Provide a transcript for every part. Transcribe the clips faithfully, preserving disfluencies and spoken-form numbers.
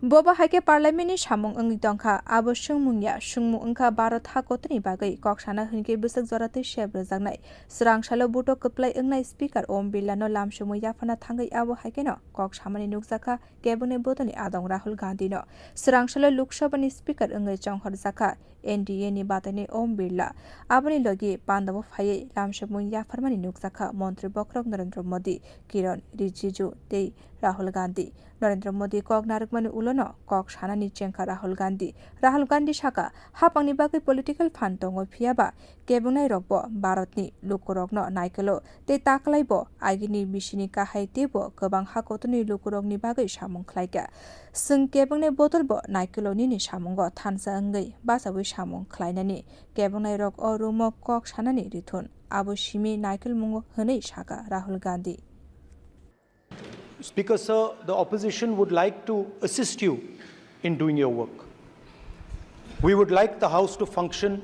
Bobo hai khe Parliament ni samung wngwi tongkha. Abo swngmung ya, swngmung wngkha Bharat ha kotorni bagwi kok sana hwn khe bwswk jora twi sep rwjaknai. Swrang salo buto kwplai wngnai Speaker Om Birla no lamsumui yaphana thangwi abo hai kheno kok samani nukjakha kebengni bodolni adong Rahul Gandhi no. Swrang salo Lok Sabha ni Speaker wngwi chonghorjakha N D A ni batainwi Om Birla. Aboni logi pandabo phaiwi lamsumui yapharmani nukjakha Montri Bokhorok Narendra Modi, Kiran Rijiju tei Rahul Gandhi. Narendra Modi kok narwkmani ulono kok sanani chengkha Rahul Gandhi. Rahul Gandhi saka, hapangni bagwi political phan tongo, phiyaba kebengnairokbo Bharatni lukurokno naikolo tei taklaibo agini bisini kahai teibo kwbang hakotorni lukurokni bagwi samung khlaikha. Chwng kebengnai bodolbo naikolo nini samungo thansa wngwi bachaui samung khlainani kebengnairok o room-o kok sanani rithun. Abo simi naikolmungo hwnwi saka Rahul Gandhi. Speaker sir, the opposition would like to assist you in doing your work. We would like the House to function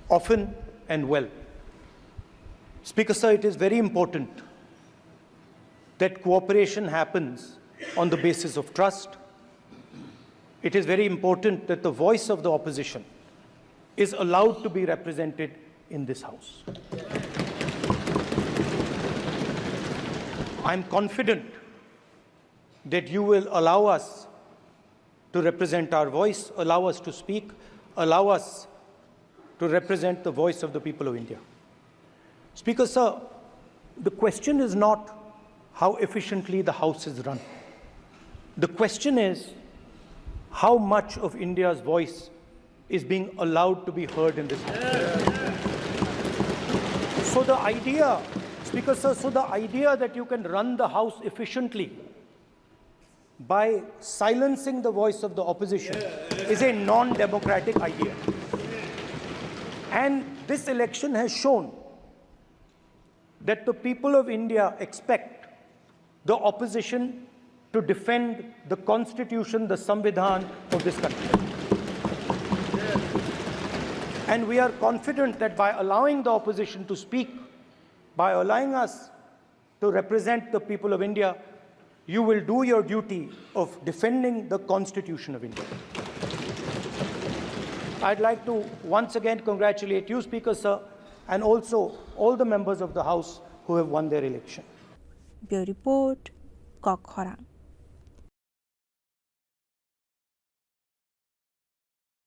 often and well. Speaker sir, it is very important that cooperation happens on the basis of trust. It is very important that the voice of the opposition is allowed to be represented in this House. I am confident that you will allow us to represent our voice, allow us to speak, allow us to represent the voice of the people of India. Speaker sir, the question is not how efficiently the House is run. The question is how much of India's voice is being allowed to be heard in this House. So the idea, Speaker sir, so the idea that you can run the House efficiently by silencing the voice of the opposition is a non-democratic idea. And this election has shown that the people of India expect the opposition to defend the constitution, the Samvidhan of this country. And we are confident that by allowing the opposition to speak, by allowing us to represent the people of India, you will do your duty of defending the constitution of India. I'd like to once again congratulate you, Speaker sir, and also all the members of the House who have won their election. Bureau Report, Kok Khorang.